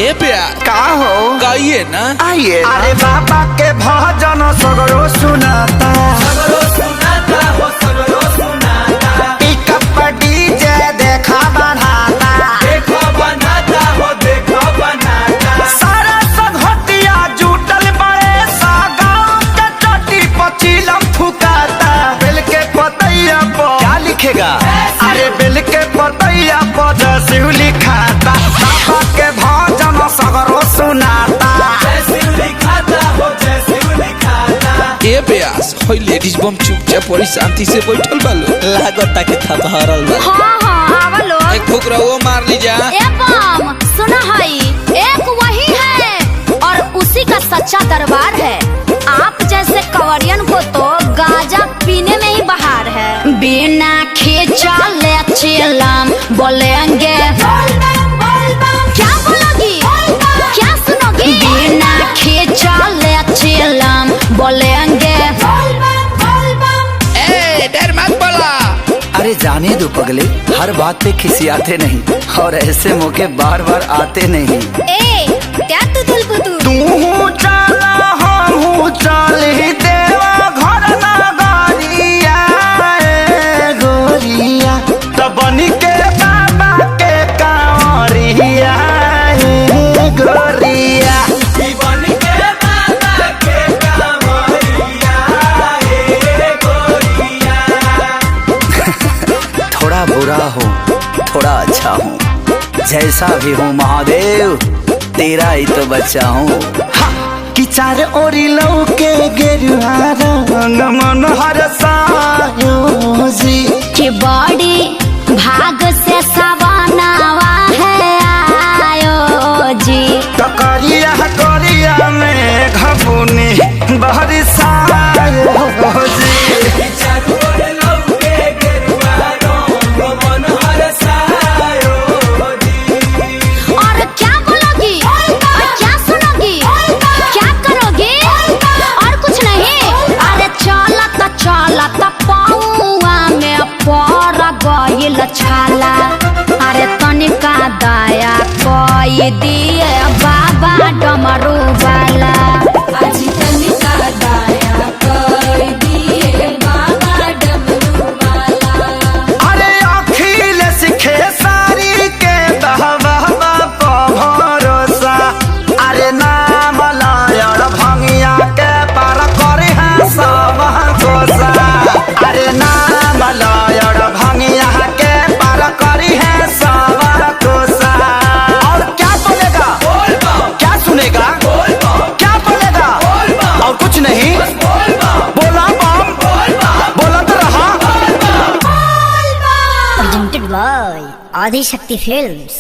ए प्या का हो गाइए ना आइए। अरे बाबा के भजन सगरो सुनाता, सगरो सुनाता हो सगरो सुनाता। पिकअप पर डीजे देखा बनाता, देखो बनाता हो देखो बनाता। सारा संघटिया जुटल बड़े सा गाँव के चोटी पचीलम फुकाता। बेल के पतैया पर क्या लिखेगा? अरे बेल के पतैया पर जसीव लिखाता, बाबा के भजन सगरो सुनाता। जय शिव लिखाता हो जय शिव लिखाता। ए प्यास होई लेडीज बम चुपचाप बड़ी शांति से बैठल बालो। लागता के थपहरल बा। हाँ हाँ आवा लोग। एक ठोकरा वो मार ली जा। ए बम सुना है, एक वही है और उसी का सच्चा दरबार है। आप जैसे कंवरियन को तो गांजा पीने में ही बहार है। बिना खींचले चिलम बोलेंगे, क्या बोलोगी क्या सुनोगी? बिना खींचले चिलम बोलेंगे। ए डर मत बोला। अरे जाने दो पगले, हर बात पे खिसियाते नहीं और ऐसे मौके बार बार आते नहीं। ए क्या तू तुलपुतु तू चला हम चली देवा घर ना गोरिया, ए गोरिया तबनी के बाबा के कांवरिया, ए गोरिया। जीवन के बाबा के कांवरिया, ए गोरिया। थोड़ा बुरा हूँ थोड़ा अच्छा हूँ, जैसा भी हूँ महादेव तेरा ही तो बच्चा हूँ। कि चार ओरी लौके गेरुआ रंग मन हरसायो जी। कि बड़ी भाग से सवनावा है आयो जी। करिया करिया में घबुनी बरसायो जी। चारू ओर लौके गेरुआ रंग मन हरसायो जी। और क्या बोलोगी और क्या सुनोगी क्या करोगी और कुछ नहीं। अरे चलत चलत पौआ में पर गइल छाला। अरे तनिका दया कोई दिए बाबा डमरू वाला। आज तनिका दया कर दिए बाबा डमरू वाला। अरे अखिल सिखे सारी के बहवा भरोसा, अरे नाम लायण भंगिया के पार करे है सब गोसा। अरे नाम लायण भंगिया के पार करी है सब गोसा। और क्या बोलेगा बोल बम क्या सुनेगा? बोल बम क्या बोलेगा बोल बम और कुछ नहीं? बोल बम बोला बम बोल बम बोलत रहा। Presented by Adi Shakti Films.